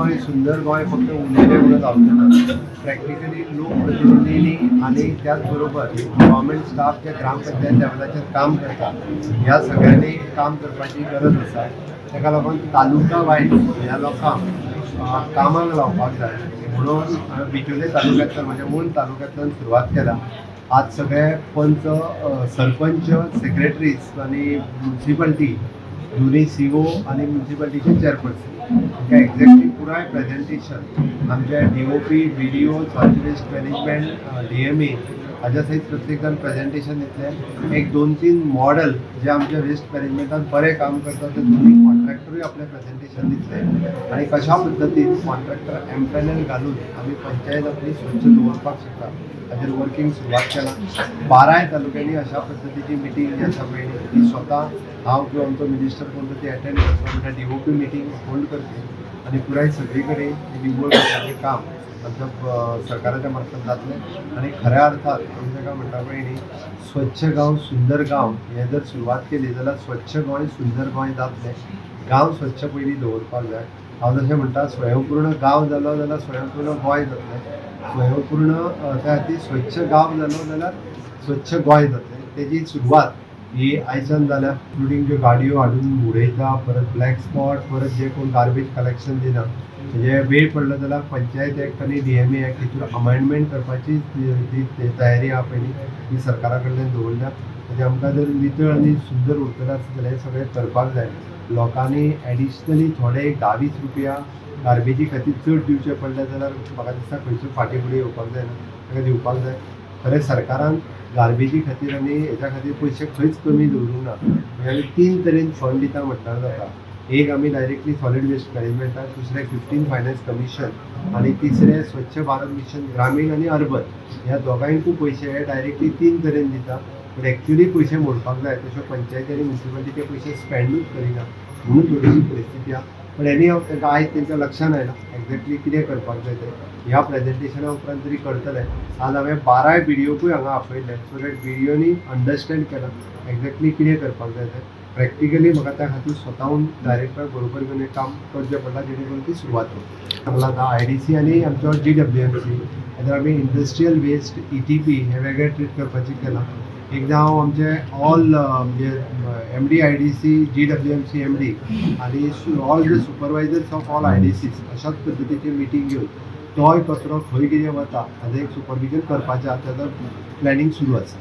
गोंय, सुंदर गोंय फक्त उलयलें म्हणून जावचें ना. प्रॅक्टिकली लोकप्रतिनिधींनी आनी त्याच बरोबर गव्हर्मेंट स्टाफ जे ग्रामपंचायत लेवलाचेर काम करता, ह्या सगळ्यांनी काम करपाची गरज आसा. ताका लागून तालुका वायज ह्या लोकांक कामाक लावपाक जाय म्हणून हांवें बिचोले तालुक्यांतल्यान, म्हज्या मूळ तालुक्यांतल्यान सुरवात केल्या. आज सगळे पंच, सरपंच, सेक्रेटरीज आनी म्युन्सिपाल्टी, दोन्ही सीओ आनी म्युन्सिपाल्टीचे चेअरपर्सन हांकां एक्झॅक्टली पुराय प्रेझेंटेशन आमचे DOP, BDO, solid waste management, DMA हाज्या सयत प्रत्येक जाण प्रेझेंटेशन दितले. एक दोन तीन मॉडल जे आमच्या वेस्ट मॅनेजमेंटान बरें काम करता, ते दोन्ही कॉन्ट्रॅक्टरूय आपलें प्रेझेंटेशन दितले आनी कशा पद्दतीन कॉन्ट्रॅक्टर एम्पॅनल घालून आमी पंचायत आपली स्वच्छ दवरपाक शकता, हाजेर वर्किंग सुरवात केलां. बाराय तालुक्यांनी अशा पद्दतीची मिटींग जी आसा पळय, ती स्वता हांव किंवा आमचो मिनिस्टर कोण तर ती अटेंड करता, म्हणल्यार डीओपी मिटींग होल्ड करची आनी पुराय सगळी कडेन निवळ करपाचें काम आमच्या सरकाराच्या मार्फत जातलें. आनी खऱ्या अर्थात आमी ताका म्हणटा पळय न्ही, स्वच्छ गांव सुंदर गांव हें जर सुरवात केली जाल्यार स्वच्छ गोंय सुंदर गोंय जातलें. गांव स्वच्छ पयलीं दवरपाक जाय. हांव जशें म्हणटा, स्वयंपूर्ण गांव जालो जाल्यार स्वयंपूर्ण गोंय जातलें. स्वयंपूर्ण त्या खातीर स्वच्छ गांव जालो जाल्यार स्वच्छ गोंय जातलें. तेजी सुरवात ही आयच्यान जाल्या. इन्क्लुडींग ज्यो गाडयो हाडून उडयता, परत ब्लॅक स्पॉट, परत जे कोण गार्बेज कलेक्शन दिना, म्हणजे वेळ पडलो जाल्यार पंचायत एक्ट आनी डीएमए एक्ट हितून अमेंडमेंट करपाची जी तयारी आहा पयलीं, ती सरकारा कडल्यान दवरल्या. म्हणजे आमकां जर नितळ आनी सुंदर उरतलें आसत जाल्यार हें सगळें करपाक जाय. लोकांनी एडिशनली थोडे एक 10-20 रुपया गार्बेजी खातीर चड दिवचे पडले जाल्यार म्हाका दिसता खंयसर फाटीं फुडें येवपाक जायना, ताका दिवपाक जाय. खरें सरकारान गार्बेजी खातीर आनी हेच्या खातीर पयशे खंयच कमी दवरूंक ना. म्हणजे आमी तीन तरेन फंड दिता म्हटल्यार जाता. एक, आमी डायरेक्टली सॉलीड वेस्ट मॅनेजमेंटाक, दुसरें 15 फायनान्स कमिशन आनी तिसरें स्वच्छ भारत मिशन ग्रामीण आनी अर्बन, ह्या दोगांयकूय पयशे हे डायरेक्टली तीन तरेन दिता. पूण एक्चुली पयशे मोडपाक जाय तश्यो पंचायती आनी म्युन्सिपालिटी ते पयशे स्पेंडूच करिना म्हणून थोडीशी परिस्थिती आहा. पण एनी हाव, तांकां आयज तेंच्या लक्षान आयलां एक्झॅक्टली कितें करपाक जाय तें. ह्या प्रेझेंटेशना उपरांत तरी करतले. आज हांवें बाराय बीडीओकूय हांगा आपयल्ले, सो that बीडीओनी अंडरस्टँड केलां एक्झॅक्टली कितें करपाक जाय तें. प्रॅक्टिकली म्हाका त्या खातीर स्वताहून डायरेक्टराक बरोबर घेवन हें काम करचें पडलां, जेणे करून ती सुरवात जाता. सांगलां आतां आयडीसी आनी आमचो जीडब्ल्यूएमसी हाजेर आमी इंडस्ट्रियल वेस्ट, ईटीपी हे वेगळे ट्रीट करपाचें केलां. एकदां हांव आमचे ऑल म्हणजे MD IDC, GWMC MD आनी all the supervisors of all IDCs अशाच पद्दतीची मिटींग घेवन तोय कचरो खंय कितें वता हाजें एक सुपरविजन करपाचें आहा. ताजो प्लॅनिंग सुरू आसा.